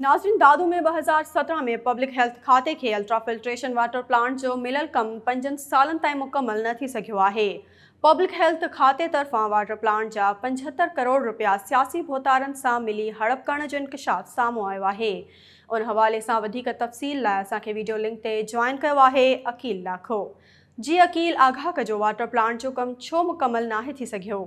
ناظرين Dadu ۾ 2017 ۾ public health کاتي کي الٽرا فلٽريشن واٽر پلانٽ جو مليل ڪم پنجن سالن تائين مڪمل نه ٿي سگهيو آهي. پبلڪ هيلٿ کاتي طرفان واٽر پلانٽ جا 75 ڪروڙ رپيا سياسي ڀوتارن سان ملي هڙپ ڪرڻ جو انڪشاف سامهون آيو آهي. ان حوالي سان وڌيڪ تفصيل لاء اسان کي ويڊيو لنڪ تي جوائن ڪيو آهي عقيل لاکو. جي عقيل آگاهه ڪجو واٽر پلانٽ جو ڪم ڇو مڪمل ناهي ٿي سگهيو؟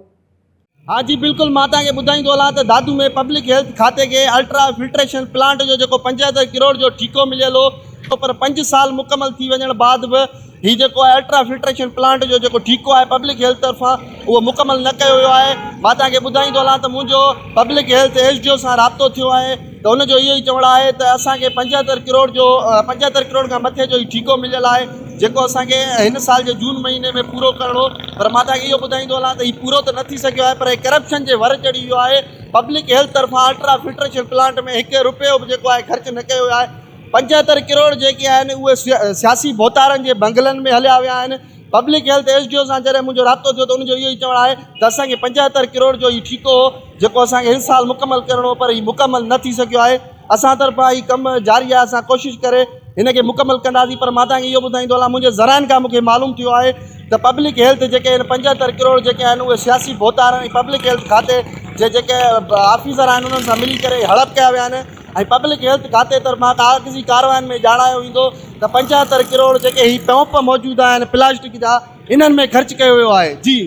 ها جي بلڪل مان توهان کي ٻڌائيندو هلان ته دادو ۾ پبلڪ هيلٿ کاتي کي الٽرا فلٽريشن پلانٽ جو جيڪو 75 ڪروڙ جو ٺيڪو مليل هو پر پنج سال مڪمل ٿي وڃڻ بعد به هي جيڪو آهي الٽرا فلٽريشن پلانٽ جو جيڪو ٺيڪو آهي پبلڪ هيلٿ طرفان اهو مڪمل نه ڪيو ويو آهي مان توهان کي ٻڌائيندو هلان ته منهنجو public health S D O سان رابطو ٿيو آهي ته ان جو اهو ئي چوڻ آهي ته اسان کي 75 ڪروڙ جو 75 ڪروڙ کان مٿي جو هي ٺيڪو مليل آهي جيڪو اسان کي هن سال جي جون مهيني ۾ پورو ڪرڻو هو پر مان توهان کي اهو ٻڌائيندو هلان ته هي پورو ته نه ٿي سگهيو آهي پر هي ڪرپشن جي ور چڙهي ويو آهي پبلڪ هيلٿ طرفان الٽرا فلٽريشن پلانٽ ۾ هڪ رپيو به جيڪو آهي خرچ نه ڪيو ويو آهي 75 ڪروڙ جيڪي آهن اهي سياسي ڀوتارن جي بنگلن ۾ هليا ويا آهن public health S D O سان جڏهن منهنجو رابطو ٿيو ته ان جو اهو ئي چوڻ آهي ته اسان کي 75 ڪروڙ جو هي ٺيڪو هو جيڪو اسان کي هن سال مڪمل ڪرڻو هو پر هي مڪمل نه ٿي سگهيو آهي اسان طرفان هي ڪم جاري آهي اسان ڪوشش ڪري هن کي مڪمل ڪنداسين پر مان توهان کي اهو ٻڌائيندو هلان منهنجي ذرائعن کان مونکي معلوم ٿيو آهي ته پبلڪ هيلٿ جيڪي هن 75 ڪروڙ جيڪي آهن اهي سياسي ڀوتارن ۽ پبلڪ هيلٿ کاتي جي جيڪي آفيسر آهن انهن سان ملي ڪري هڙپ ڪيا ويا آهن ۽ پبلڪ هيلٿ کاتي طرفان ڪاغذي ڪارواين ۾ ڄاڻايو ويندو ته 75 ڪروڙ جيڪي هي پمپ موجود آهن پلاسٽڪ جا انهن ۾ خرچ ڪيو ويو آهي جي.